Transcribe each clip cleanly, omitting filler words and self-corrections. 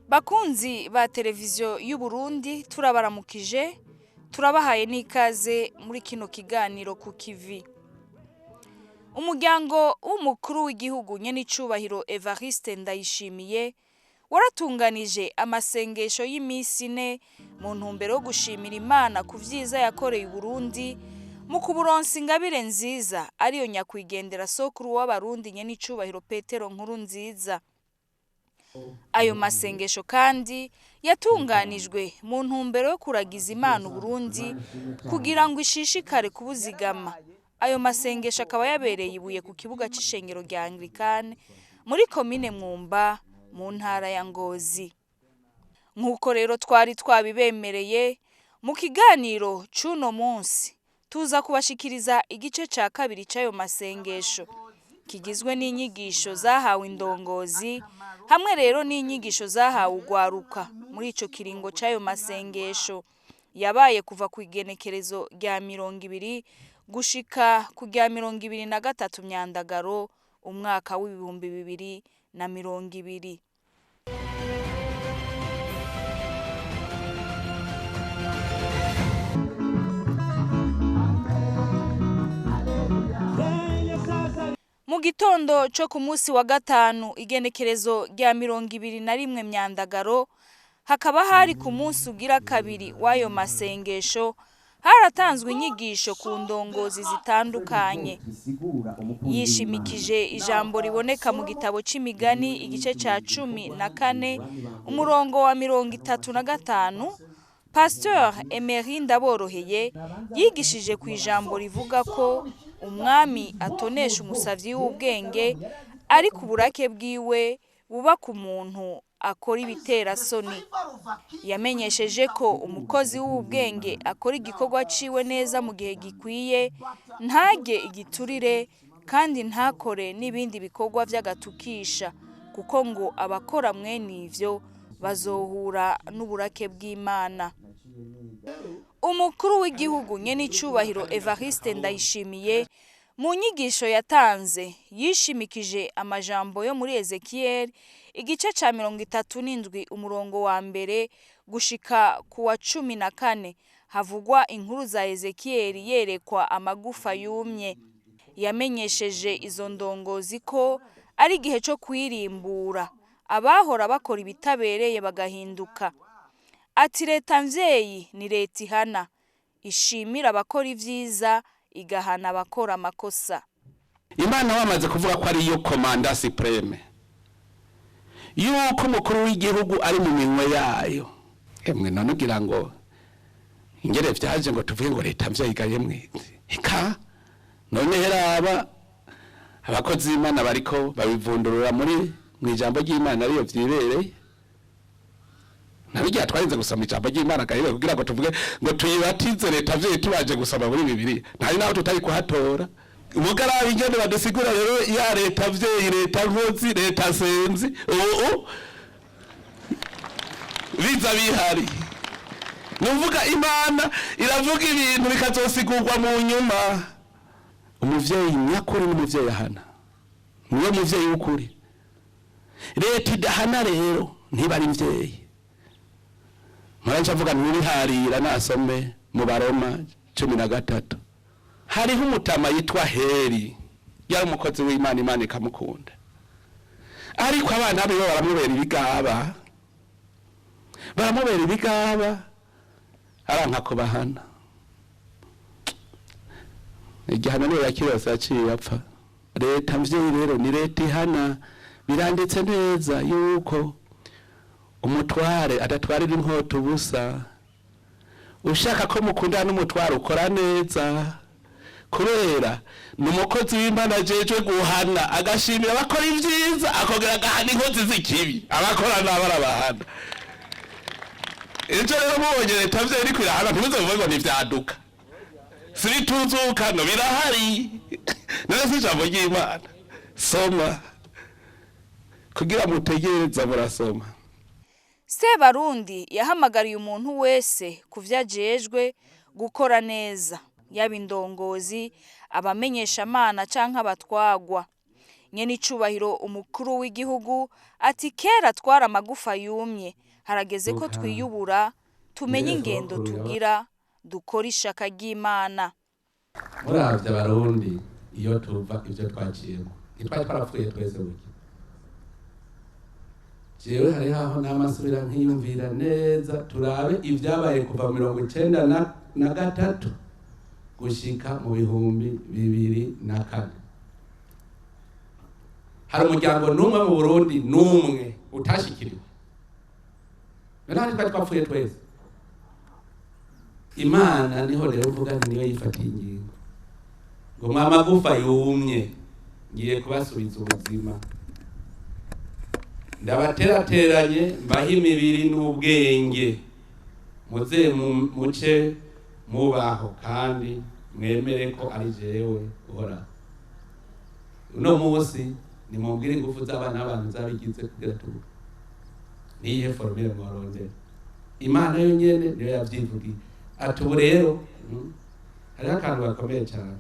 Bakunzi ba televiziyo y'u Burundi, turabaramukije, turabahaye n'ikaze muri kino kiganiro ku kivi. Umuryango w'umukuru w'igihugu nyenicubahiro Evariste Ndayishimiye waratunganije amasengesho y'iminsi ine mu ntumbero yo gushimira Imana ku vyiza yakoreye Uburundi mu kuburonsa ingabire nziza ariyo nyakwigendera sokuru w'abarundi nyenicubahiro Petero Nkurunziza. Ayo masengesho kandi yatunganijwe mu ntumbero yo kuragiza Imana Uburundi kugira ngo ishishikare kubuzigama. Ayo masengesho akaba yabereye ibuye ku kibuga c'ishengero rya Anglikane muri komine Mwumba mu ntara ya Ngozi. Nk'uko rero twari twabibemereye mu kiganiro c'uno munsi, tuza kubashikiriza igice ca kabiri c'ayo masengesho kigizwe n'inyigisho zahawe indongozi hamwe rero n'inyigisho zahawe ugwaruka muri ico kiringo c'ayo masengesho yabaye kuva ku igenekerezo rya 20 gushika ku rya 23 Myandagaro umwaka w'2020. Mu gitondo co ku munsi wa gatanu igenekerezo rya 21 Myandagaro, hakaba hari ku munsi ugira kabiri w'ayo masengesho, haratanzwe inyigisho ku ndongozi zitandukanye. Yishimikije ijambo riboneka mu gitabo c'imigani igice ca 14 umurongo wa 35, Pasteur Emery Ndaboroheye yigishije ku ijambo rivuga ko umwami atonesha umusavyi w'ubwenge, ariko uburake bwiwe buba ku muntu akora ibiterasoni. Yamenyesheje ko umukozi w'ubwenge akora igikorwa ciwe neza mu gihe gikwiye, ntage igiturire kandi ntakore n'ibindi bikorwa vy'agatukisha, kuko ngo abakora mwene ivyo bazohura n'uburake bw'Imana. Umukuru w'igihugu nyenicubahiro Evariste Ndayishimiye mu nyigisho yatanze yishimikije amajambo yo muri Ezekiel igice ca 37 umurongo wa mbere gushika ku wa 14, havugwa inkuru za Ezekiel yerekwa amagufa yumye. Yamenyesheje izo ndongozi ko ari igihe co kwirimbura, abahora bakora ibitabereye bagahinduka. Ati leta mvyeyi ni leta ihana, ishimira abakora ivyiza igahana abakora amakosa. Imana wamaze kuvuga ko ariyo komanda supreme, yuko umukuru w'igihugu ari mu minwe yayo. Emwe none ugira ngo ingere vyaje ngo tuvuge ngo leta mvyeyi gayemwe eka none heraba abakozi b'Imana bariko babivundurura muri mwijambo ry'Imana ariyo vyibereye. Nabijya twarinze gusoma ijambo ry'Imana gahebe kugira ngo tuvuge ngo tuyibatize leta vyeyi tubaje gusoma muri Bibiliya, ntari naho tutari kuhatora. Mugarabi ingene badusigura rero ya leta vyeyi, leta nkozi, leta senzi, ubu biza bihari. Nuvuga Imana iravuga ibintu bikazosigurwa mu nyuma. Umuvyeyi nyakuri n'umuvyeyi ahana, niwe muvyeyi w'ukuri. Leta idahana rero ntiba ari mvyeyi. Muraca avuga nturiharira nasome mu Baroma 13. Hariho umutama yitwa Heri, yari umukozi w'Imana, Imana ikamukunda, ariko abana biwe baramubera ibigaba, baramubera ibigaba, aranka kubahana. Igihano niwe yakirose yaciye apfa. Leta mvyeyi rero ni leta ihana. Biranditse neza yuko umutware adatwarira inkota ubusa. Ushaka ko mukundana n'umutware ukora neza, kubera ni umukozi w'Imana ajejwe guhana, agashimira abakora ivyiza, akongera agahana inkozi z'ikibi, abakora nabi arabahana. Ejo rero mubonye leta mvyeyi iriko irahana, ntimuze muvuge ngo ntivyaduka, sibituzukano birahari. None si ijambo ry'Imana? Soma kugira mutegereza, murasoma. Sebarundi yahamagariye umuntu wese kuvyo ajejwe gukora neza, yaba indongozi, abamenyeshamana canke abatwagwa. Nyenicubahiro umukuru w'igihugu ati kera twari amagufa yumye, harageze ko twiyubura, tumenye ingendo tugira, dukora ishaka ry'Imana. Muravye Abarundi iyo tuva ivyo twaciyemo, ntitwari twarapfuye twese burya. Jewe hariho aho namasubira nkiyumvira neza, turabe ivyabaye kuva 93 gushika mu 2004. Hari umuryango n'umwe mu Burundi n'umwe utashikiriwe. None twari twapfuye twese. Imana niho rero uvuga nti niyo yifatiye ingingo ngo mwamagufa yumye ngiye kubasubiza ubuzima, ndabaterateranye mbahe imibiri n'ubwenge, muze muce mubaho kandi mwemere ko ari jewe uhoraho. Uno munsi nimubwire ingufu z'abana b'abantu zabigize kugira tubu niyihe formule mworondera. Imana yo nyene niyo yavyivugiye ati ubu rero hariho akantu gakomeye cyane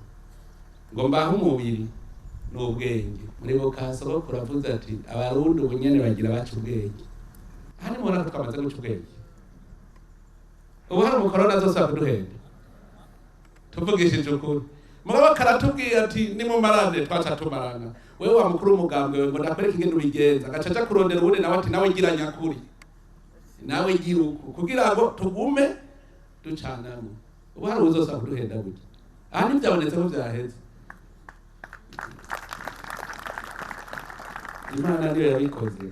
ngo mbahe umubiri n'ubwenge. Muri bo sogokuru avuze ati Abarundi ubu nyene bagira baca ubwenge. Aha nimubona ko twamaze guca ubwenge. Ubu hari umukorona azosubira kuduhenda tuvugishije ukuri. Mugabo karatubwira ati nimumarane, twaca tumarana. Wewe wa mukuru w'umugambwe ngo ndakwereke ingene ubigenza, agaca aja kurondera uwundi nawe ati nawe gira nyakuri, nawe gira uku, kugira ngo tugume ducanamwe. Ubu hari uwuzosubira kuduhenda gutya. Aha ntivyabonetse ko vyaheze. Imana niyo yabikoze.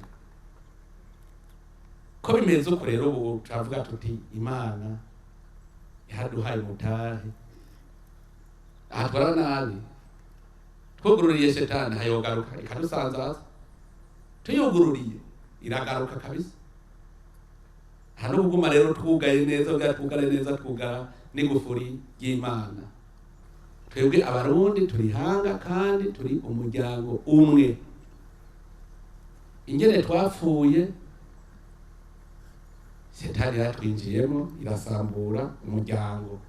Ko bimeze uko rero ubu turavuga tuti Imana yaraduhaye umutahe. Aha twara nabi twugururiye shetani hayogaruka ikadusanzaza, tuyugururiye iragaruka kabisa. Aha no kuguma rero twugaye neza, kugira twugare neza, twugara n'igufuri ry'Imana. Twebwe Abarundi turi hanga kandi turi umuryango umwe. Ingene twapfuye shetani yaratwinjiyemo irasambura umuryango.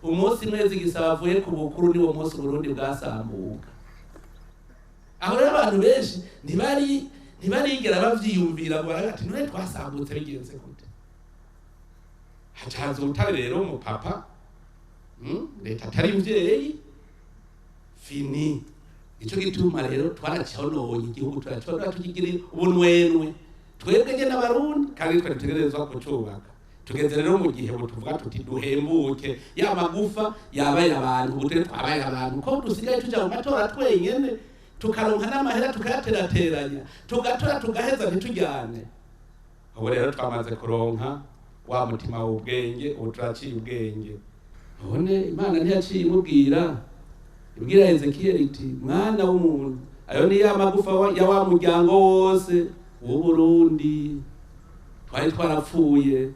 Umunsi mwezi Gisabo avuye ku bukuru niwo munsi Uburundi bwasambuka. Aho rero abantu benshi ntibarigera bavyiyumvira ngo baravuga ati none twasambutse bigenze gute. Hacaza ubutare rero umupapa, leta atari mvyeyi fini. Ico gituma rero twaracononye igihugu, turaconona tukigira ubunwenwe twebwe nyene Abarundi, kandi twe dutegerezwa kucubaka. Tugeze rero mu gihe ubu tuvuga tuti duhembuke, ya magufa yabaye abantu, ubu twe twabaye abantu, ko dusigaye tuja mu matora twenyene, tukaronka n'amahera tukayaterateranya, tugatora tugaheza ntitujyane. Ubu rero twamaze kuronka wa mutima w'ubwenge, ubu turaciye ubwenge. None Imana ntiyaciye imubwira, ibwira Ezekiyeli iti mwana w'umuntu, ayo ni ya magufa ya wa muryango wose w'Uburundi twari twarapfuye.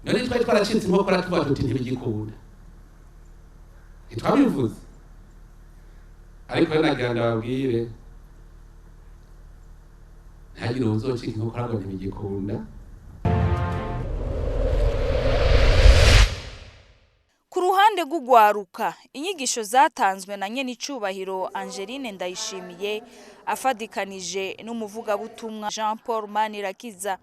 None twari twaracitse inkokora tuvuga tuti ntibigikunda, ntitwabivuze. Ariko rero nagira ndababwire ntihagire uwuzocika inkokora ngo ntibigikunda. Ku ruhande rw'ugwaruka, inyigisho zatanzwe na nyenicubahiro Angeline Ndayishimiye afadikanije n'umuvugabutumwa Jean Paul Manirakiza.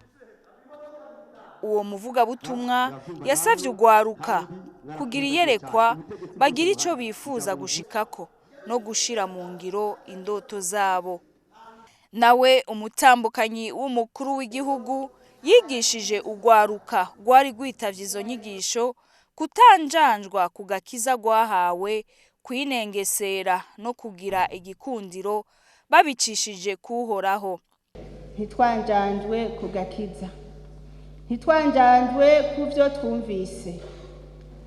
Uwo muvugabutumwa yasavye ugwaruka kugira iyerekwa, bagira ico bifuza gushikako no gushira mu ngiro indoto zabo. Nawe umutambukanyi w'umukuru w'igihugu yigishije ugwaruka rwari rwitavye izo nyigisho kutanjanjwa ku gakiza rwahawe, kwinengesera no kugira igikundiro babicishije kuhoraho. Ntitwanjanjwe ku gakiza, ntitwanjanjwe ku vyo twumvise,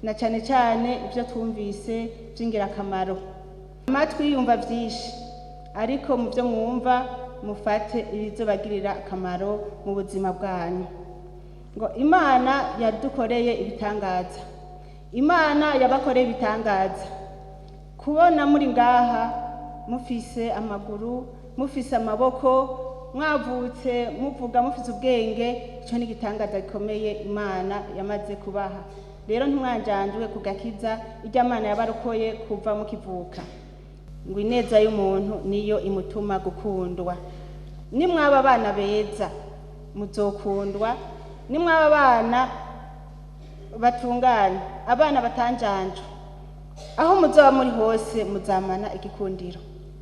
na cane cane ivyo twumvise vy'ingirakamaro. Amatwi yumva vyinshi, ariko mu vyo mwumva mufate ibizobagirira akamaro mu buzima bwanyu. Ngo Imana yadukoreye ibitangaza, Imana yabakoreye ibitangaza. Kubona muri ngaha mufise amaguru, mufise amaboko, mwavutse muvuga mufise ubwenge, ico ni igitangaza gikomeye Imana yamaze kubaha. Rero ntimwanjanjwe ku gakiza irya Mana yabarokoye kuva mukivuka. Ngo ineza y'umuntu niyo imutuma gukundwa. Nimwaba abana beza muzokundwa, nimwaba abana batunganye, abana batanjanjwe, aho muzoba muri hose muzamana igikundiro.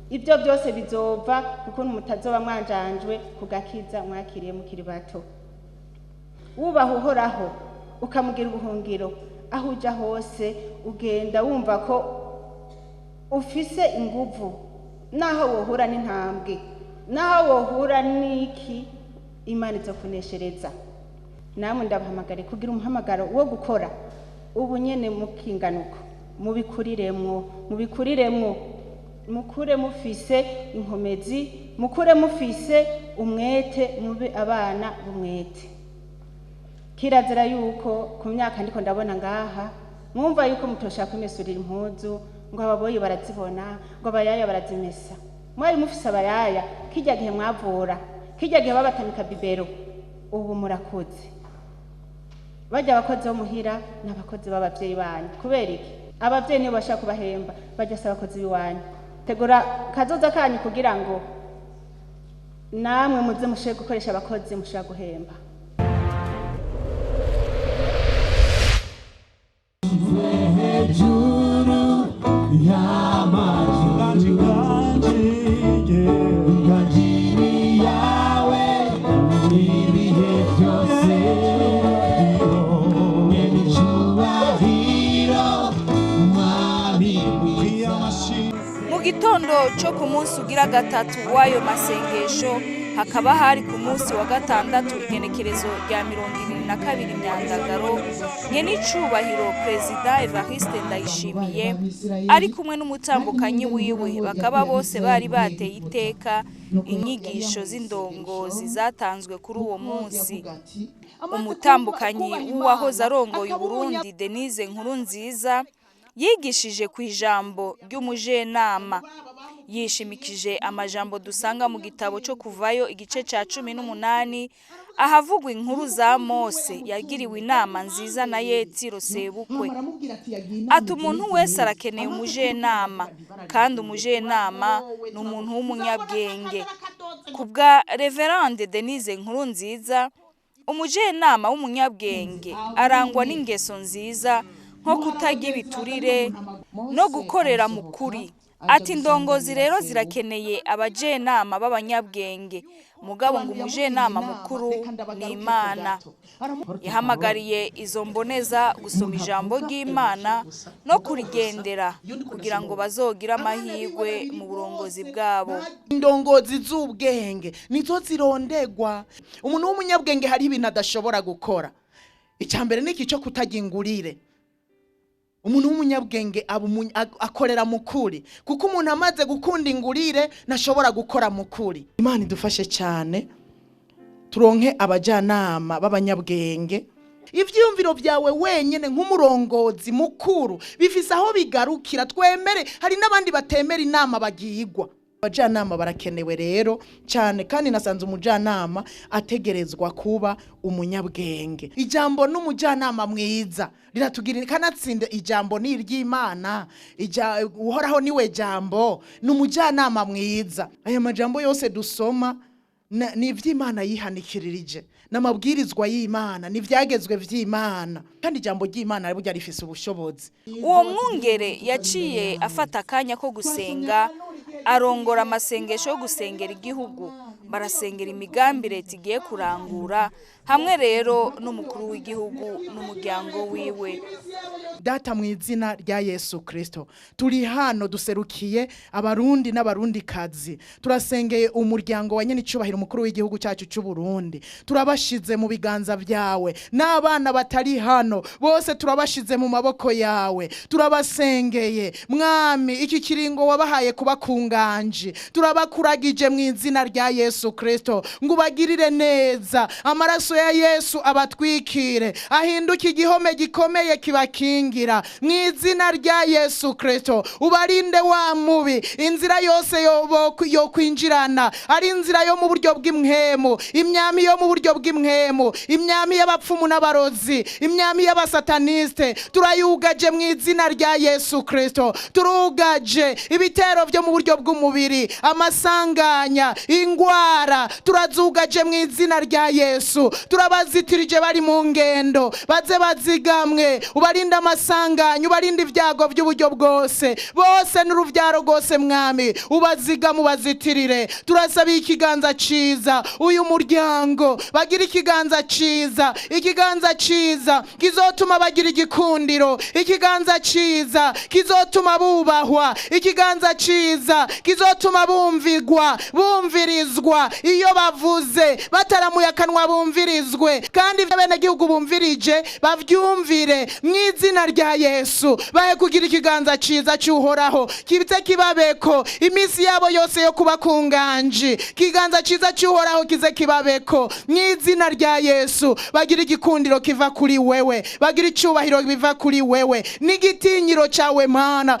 Ibyo byose bizova kuko mutazoba mwanjanjwe ku gakiza mwakiriye mukiri bato. Wubaha Uhoraho ukamugira ubuhungiro, aho uja hose ugenda wumva ko ufise inguvu, naho wohura n'intambwe, naho wohura n'iki, Imana izokuneshereza. Namwe ndabahamagare kugira umuhamagaro wo gukora ubu nyene mukinganuko, mubikuriremwo, mubikuriremwo, mukure mufise inkomezi, mukure mufise umwete, mube abana b'umwete. Kirazira yuko ku myaka ndiko ndabona ngaha mwumva yuko mutoshaka kwimesurira impuzu, ngo ababoyi barazibona, ngo abayaya barazimesa. Mwari mufise abayaya kirya gihe mwavura, kirya gihe babatamika bibero, ubu murakuze. Bajya abakozi bo muhira n'abakozi b'abavyeyi banyu. Kubera iki? Abavyeyi nibo bashaka kubahemba, bajya se abakozi b'iwanyu. Tegura kazoza kanyu kugira ngo namwe muze mushobore gukoresha abakozi mushobora guhemba. Mu gitondo cyo ku munsi ugira gatatu w'ayo masengesho, hakaba hari ku munsi wa gatandatu igenekerezo rya 22 Myandagaro, nyenicubahiro Perezida Evariste Ndayishimiye ari kumwe n'umutambukanyi wiwe, bakaba bose bari bateye iteka inyigisho z'indongozi zatanzwe kuri uwo munsi. Umutambukanyi w'uwahoze arongoye Uburundi Denise Nkurunziza yigishije ku ijambo ry'umujenama, yishimikije amajambo dusanga mu gitabo cyo Kuvayo igice ca 18, ahavugwa inkuru za Mose yagiriwe inama nziza na Yetiro sebukwe. Ati umuntu wese arakeneye umujenama, kandi umujenama ni umuntu w'umunyabwenge. Kubwa Reverende Denise Nkurunziza, umujenama w'umunyabwenge arangwa n'ingeso nziza nko kutarya ibiturire no gukorera mu kuri. Ati indongozi rero zirakeneye abajenama b'abanyabwenge, mugabo ngo umujenama mukuru ni Imana. Yahamagariye izo mboneza gusoma ijambo ry'Imana no kurigendera kugira ngo bazogire amahirwe mu burongozi bwabo. Indongozi z'ubwenge nizo zirondegwa. Umuntu w'umunyabwenge hari ibintu adashobora gukora. Icya mbere ni iki cyo kutarya ingurire. Umuntu w'umunyabwenge akorera mu kuri, kuko umuntu amaze gukunda ingurire ntashobora gukora mu kuri. Imana idufashe cyane turonke abajyanama b'abanyabwenge. Ivyiyumviro byawe wenyene nk'umurongozi mukuru bifise aho bigarukira. Twemere hari n'abandi batemera inama bagirwa. Abajyanama barakenewe rero cyane, kandi nasanze umujyanama ategerezwa kuba umunyabwenge. Ijambo n'umujyanama mwiza riratugira kanatsinda. Ijambo ni iry'Imana, Uhoraho niwe jambo, ni umujyanama mwiza. Aya majambo yose dusoma ni ivy'Imana yihanikirije, n'amabwirizwa y'Imana, ni ivyagezwe vy'Imana, kandi ijambo ry'Imana burya rifise ubushobozi. Uwo mwungere yaciye afata akanya ko gusenga, arongora amasengesho yo gusengera igihugu, barasengera imigambi leta igiye kurangura, hamwe rero n'umukuru w'igihugu n'umuryango wiwe. Data, mu izina rya Yesu Kristo, turi hano duserukiye Abarundi n'Abarundikazi. Turasengeye umuryango wa nyenicubahiro umukuru w'igihugu cyacu cy'u Burundi. Turabashize mu biganza byawe, n'abana batari hano bose turabashize mu maboko yawe. Turabasengeye Mwami, iki kiringo wabahaye kuba kunganji, turabakuragije mu izina rya Yesu Kristo ngo ubagirire neza. Amaraso Amaraso ya Yesu abatwikire, ahinduke igihome gikomeye kibakingira mu izina rya Yesu Kristo. Ubarinde wa mubi, inzira yose yo kwinjirana ari inzira yo mu buryo bw'imhemu, imyami yo mu buryo bw'imhemu, imyami y'abapfumu n'abarozi, imyami y'abasataniste, turayugaje mu izina rya Yesu Kristo. Turugaje ibitero byo mu buryo bw'umubiri, amasanganya, ingwara, turazugaje mu izina rya Yesu. Turabazitirije bari mu ngendo, baze bazigamwe, ubarinde amasanganya, ubarinde ibyago by'uburyo bwose, bose n'urubyaro rwose mwami, ubazigame, ubazitirire. Turasaba ikiganza ciza uyu muryango, bagira ikiganza ciza, ikiganza ciza kizotuma bagira igikundiro, ikiganza ciza kizotuma bubahwa, ikiganza ciza kizotuma bumvigwa, bumvirizwa iyo bavuze, bataramuye akanwa bumvirizwe, kandi ibyo abenegihugu bumvirije bavyumvire mu izina rya Yesu. Bahe kugira ikiganza ciza cy'Uhoraho, kize kibabeko iminsi yabo yose yo kuba ku nganji. Ikiganza ciza cy'Uhoraho kize kibabeko mu izina rya Yesu. Bagira igikundiro kiva kuri wewe, bagira icyubahiro biva kuri wewe, n'igitinyiro cyawe Mana,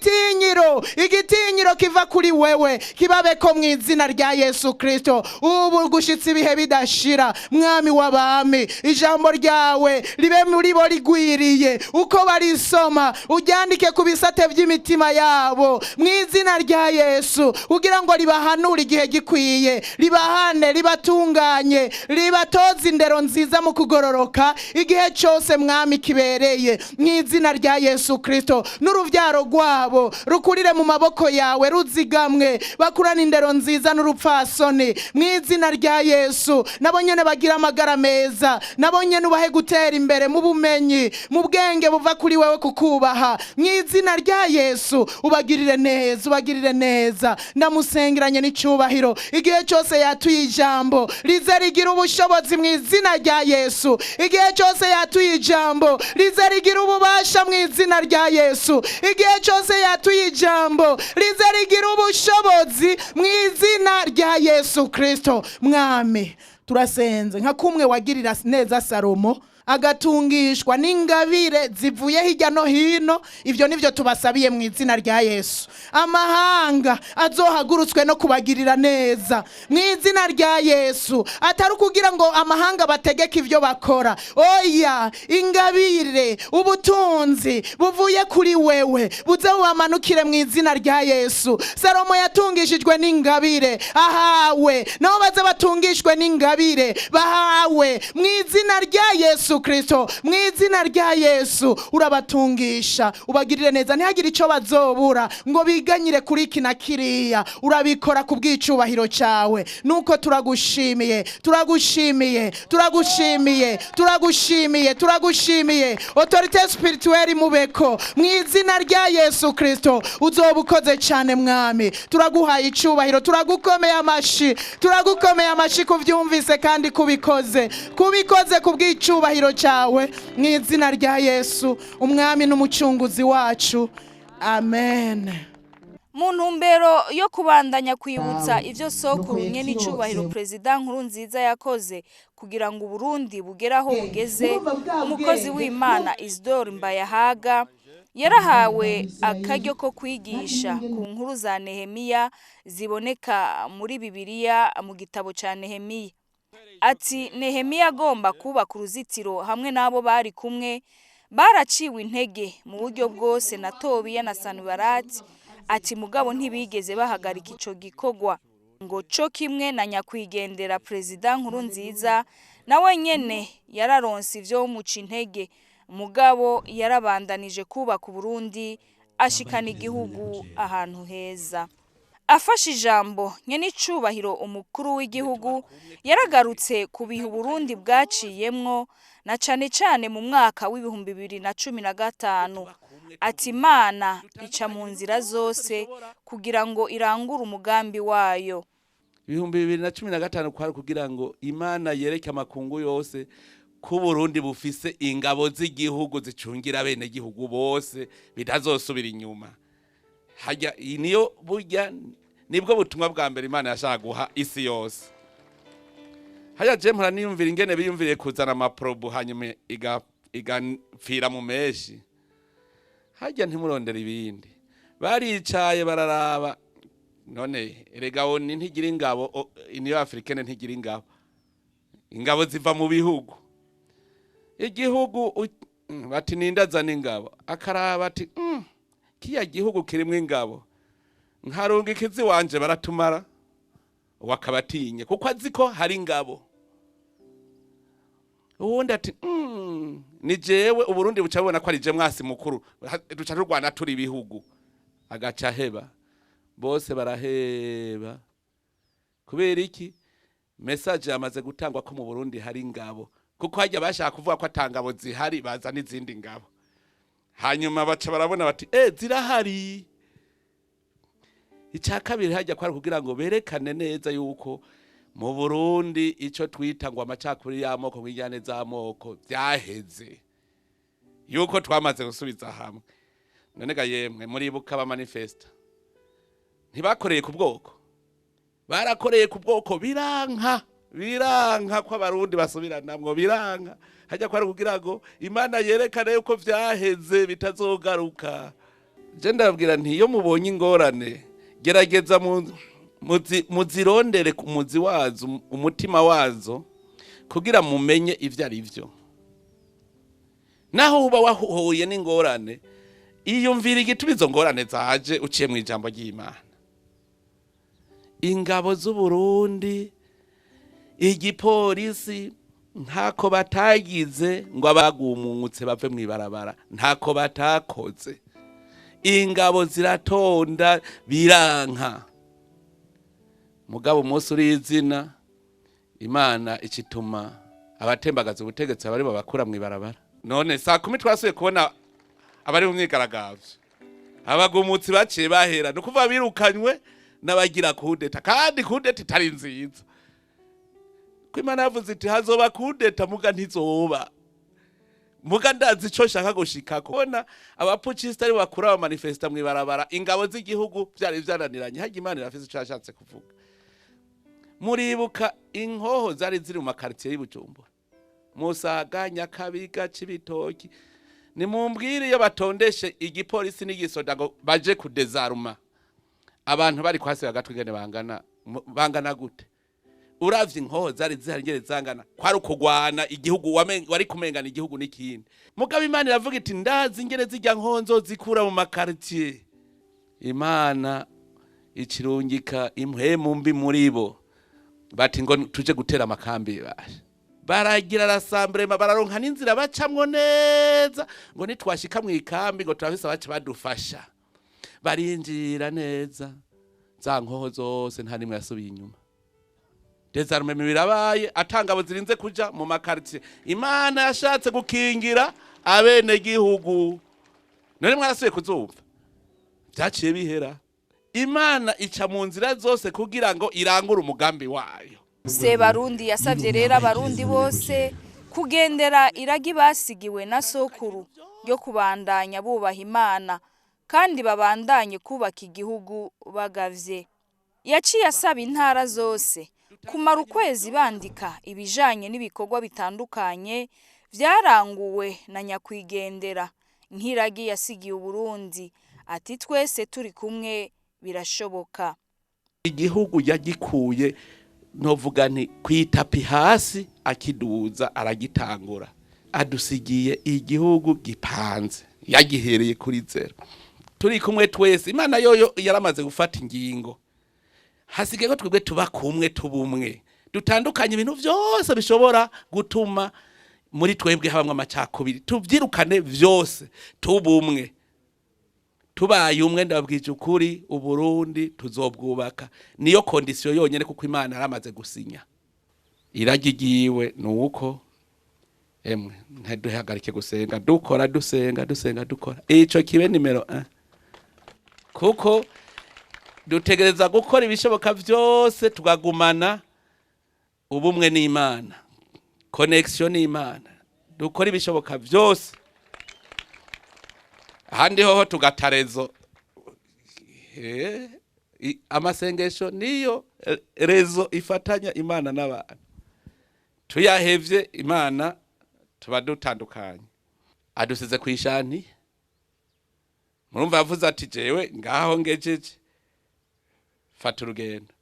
igitinyiro, igitinyiro kiva kuri wewe kibabeko mu izina rya Yesu Kristo. Ubu gushitsa ibihe bidashira, mwami w'abami, ijambo ryawe ribe muri bo rigwiriye, uko barisoma uryandike ku bisate by'imitima yabo mu izina rya Yesu, kugira ngo ribahanure igihe gikwiye, ribahane, ribatunganye, ribatoze indero nziza mu kugororoka igihe cyose mwami kibereye mu izina rya Yesu Kristo. N'urubyaro rwabo rukurire mu maboko yawe ruzigamwe, bakurane indero nziza n'urupfasoni mu izina rya Yesu. Nabo nyene bagira amagara meza, nabo nyene ubahe gutera imbere mu bumenyi, mu bwenge buva kuri wewe kukubaha mu izina rya Yesu. Ubagirire neza, ubagirire neza. Ndamusengeranye n'icyubahiro igihe cyose yatuye ijambo rize rigira ubushobozi mu izina rya Yesu. Igihe cyose yatuye ijambo rize rigira ububasha mu izina rya Yesu. Igihe cyose yatuye ijambo rize rigira ubushobozi mu izina rya Yesu Kristo. Mwami, turasenze nka kumwe wagirira neza Salomo agatungishwa n'ingabire zivuye hirya no hino. Ibyo nivyo tubasabiye mu izina rya Yesu. Amahanga azohagurutswe no kubagirira neza mu izina rya Yesu, atari kugira ngo amahanga bategeke ivyo bakora, oya, ingabire, ubutunzi buvuye kuri wewe buze bubamanukire mu izina rya Yesu. Salomo yatungishijwe n'ingabire ahawe, nabo baze batungishwe n'ingabire bahawe mu izina rya Yesu Kristo. Mu izina rya Yesu urabatungisha, ubagirire neza, ntihagire ico bazobura ngo biganyire kuri iki na kiriya. Urabikora ku bw'icubahiro cyawe. Nuko turagushimiye, turagushimiye, turagushimiye, turagushimiye, turagushimiye. Autorité spirituelle mubeko mu izina rya Yesu Kristo. Uzoba ukoze cyane mwami, turaguhaye icubahiro, turagukomeye amashi, turagukomeye amashi kuvyumvise kandi kubikoze, kubikoze ku bw'icubahiro cyawe mu izina rya Yesu umwami n'umucunguzi wacu, amen. Mu ntumbero yo kubandanya kwibutsa ivyo sokuru nye n'icubahiro Perezida Nkurunziza yakoze kugira ngo Uburundi bugere aho bugeze, umukozi w'Imana Isidore Mbayahaga yarahawe akaryo ko kwigisha ku nkuru za Nehemiya ziboneka muri Bibiliya mu gitabo ca Nehemiya. Ati Nehemiya agomba kubaka uruzitiro hamwe n'abo bari kumwe baraciwe intege mu buryo bwose na Tobiya na Sanubarati, ati mugabo ntibigeze bahagarika ico gikorwa. Ngo co kimwe na nyakwigendera Perezida Nkurunziza nawe nyene yararonse ivyo muca intege, mugabo yarabandanije kubaka Uburundi ashikana igihugu ahantu heza. Afashe ijambo nyenicubahiro umukuru w'igihugu yaragarutse ku bihe Uburundi bwaciyemwo na cane cane mu mwaka w'2015. Ati Imana ica mu nzira zose kugira ngo irangure umugambi wayo. 2015 kwari kugira ngo Imana yereke amakungu yose ko Burundi bufise ingabo z'igihugu zicungira bene gihugu bose bitazosubira inyuma. Hajya niyo burya nibwo butumwa bwa mbere Imana yashaka guha isi yose. Haya je mpora niyumvira ingene biyumviriye kuzana amaprobu hanyuma igapfira mu meshi. Hajya ntimurondera ibindi. Baricaye bararaba, none erega ONU ntigira ingabo, Union Africaine ntigira ingabo. Ingabo ziva mu bihugu. Igihugu bati nindazana ingabo, akaraba ati kiya gihugu kirimwo ingabo, nkarunga ikizi wanje baratumara. Wakabatinye kuko azi ko hari ingabo. Uwundi ati ni jewe Uburundi buca bubona ko ari je mwasi mukuru, duca turwana turi ibihugu. Agaca heba, bose baraheba. Kubera iki? Message yamaze gutangwa ko mu Burundi hari ingabo, kuko hajya bashaka kuvuga ko atangabo zihari, baza n'izindi ngabo. Hanyuma baca barabona bati zirahari. Icya kabiri hajya kwari kugira ngo berekane neza yuko mu Burundi ico twita ngo amacakuri y'amoko nk'injyane z'amoko byaheze, yuko twamaze gusubiza hamwe. None ga yemwe muribuka ba manifesta ntibakoreye ku bwoko, barakoreye ku bwoko, biranka biranka ko abarundi basubiranamwo, biranka. Hajya kwari kugira ngo Imana yerekane yuko vyaheze bitazogaruka. Je ndababwira nti iyo mubonye ingorane, gerageza muzirondere ku muzi wazo, umutima wazo, kugira mumenye ivyo ari vyo. Naho uba wahuye n'ingorane, iyumvira igituma izo ngorane zaje uciye mu ijambo ry'Imana. Ingabo z'Uburundi, igipolisi, ntako batagize ngo abagumutse bave mw'ibarabara, ntako batakoze. Ingabo ziratonda biranka. Mugabo umunsi urizina, Imana icituma abatembagaza ubutegetsi abari babakura mw'ibarabara. None saa 10 twasuye kubona abari mu myigaragambyo, abagumutsi baciye bahera, ni ukuvuga birukanywe n'abagira kudeta, kandi kudeta itari nziza. Ko Imana yavuze iti hazoba kudeta, muga ntizoba. Muga ndazi ico nshaka gushikako. Kubona abapucista ari bakura aba manifesta mw'ibarabara, ingabo z'igihugu vyari vyananiranye. Harya Imana irafise ico yashatse kuvuga. Muribuka inkoho zari ziri mu makaritiye y'Ibujumbura, Musaga, Nyakabiga, Cibitoki. Nimumbwire iyo batondeshe igipolisi n'igisoda ngo baje kudezaruma abantu bari kwasi agatwi ngene bangana, bangana gute? Uravye inkoho zari zihari ngere zangana, kwari ukugwana igihugu, wari kumengana igihugu n'ikindi. Mugabo Imana iravuga iti ndazi ingene zijya nkoho nzozikura mu makaritiye. Imana ikirungika impwemu mbi muri bo, bati ngo tuje gutera amakambi basha. Baragira rasambrema, bararonka n'inzira bacamwo neza, ngo nitwashika mu ikambi ngo turafise abaca badufasha. Barinjira neza, za nkoho zose nta nimwe yasubiye inyuma. Désarmement birabaye, atangabo zirinze kuja mu makaritiye. Imana yashatse gukingira abene gihugu. None mwarasubiye kuzumva, vyaciye bihera. Imana ica mu nzira zose kugira ngo irangure umugambi wayo. Sebarundi yasavye rero abarundi bose kugendera iragi basigiwe na sokuru ryo kubandanya bubaha Imana, kandi babandanye kubaka igihugu bagavye. Yaciye asaba intara zose kumara ukwezi bandika ibijanye n'ibikorwa bitandukanye vyaranguwe na nyakwigendera nk'iragi yasigiye Uburundi, ati twese turi kumwe birashoboka. Igihugu yagikuye novuga nti kwitapi hasi, akiduza aragitangura, adusigiye igihugu gipanze, yagihereye kuri zero. Turi kumwe twese, Imana yoyo yaramaze gufata ingingo. Hasigaye ko twebwe tuba kumwe, tubumwe, dutandukanye ibintu vyose bishobora gutuma muri twebwe habamwe amacakubiri, tuvyirukane vyose, tubumwe. Tubaye umwe, ndababwije ukuri, Uburundi tuzobwubaka. Niyo condition yonyene, kuko Imana yaramaze gusinya. Iragi ryiwe nuko emwe ntiduhagarike gusenga, dukora dusenga dusenga dukora. Ico kibe nimero 1, kuko dutegereza gukora ibishoboka vyose tukagumana ubumwe n'Imana, connexion n'Imana. Dukora ibishoboka vyose, ahandi hoho tugatarezo. Amasengesho niyo réseau ifatanya Imana n'abantu. Tuyahevye Imana tuba dutandukanye. Adusize ku ishanti. Murumva yavuze ati jewe ngaho ngejeje, fata urugendo.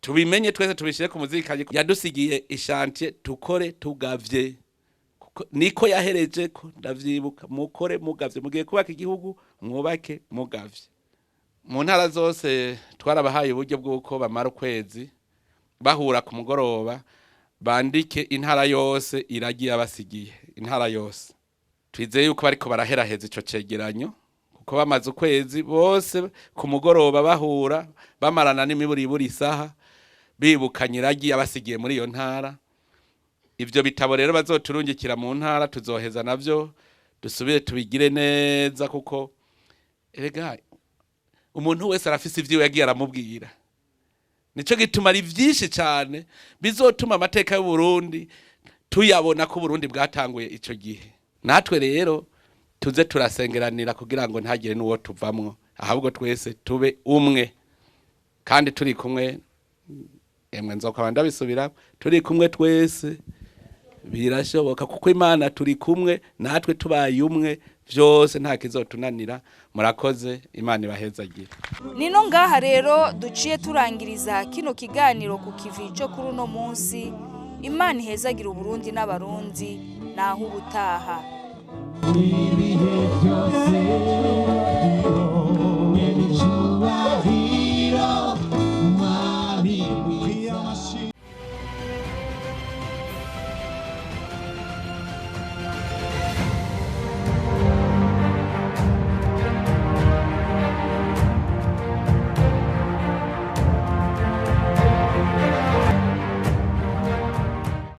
Tubimenye twese, tubishyire ku muzirikanyi. Yadusigiye ishantiye, tukore tugavye. Kuko niko yahereje ko ndavyibuka, mukore mugavye, mugiye kubaka igihugu mwubake mugavye. Mu ntara zose twarabahaye uburyo bw'uko bamara ukwezi bahura ku mugoroba, bandike intara yose iragiye abasigiye intara yose. Twizeye yuko bariko baraheraheza ico cegeranyo, kuko bamaze ukwezi bose ku mugoroba bahura, bamarana n'imiburiburi isaha, bibukanye iragi abasigiye muri iyo ntara. Ivyo bitabo rero bazoturungikira mu ntara, tuzoheza navyo dusubire tubigire neza, kuko erega umuntu wese arafise ivyiwe yagiye aramubwira. Nico gituma ari vyinshi cane bizotuma amateka y'u Burundi tuyabona ko Burundi bwatanguye ico gihe. Natwe rero tuze turasengeranira kugira ngo ntagire n'uwo tuvamwo, ahubwo twese tube umwe kandi turi kumwe. Emwe, nzokaba ndabisubira, turi kumwe twese birashoboka, kuko Imana turi kumwe natwe, tubaye umwe vyose nta kizotunanira. Murakoze, Imana ibahezagire. Nino ngaha rero duciye turangiriza kino kiganiro ku kivi cyo kuri uno munsi. Imana ihezagira Uburundi n'Abarundi. Naho ubutaha. Ibihe byose.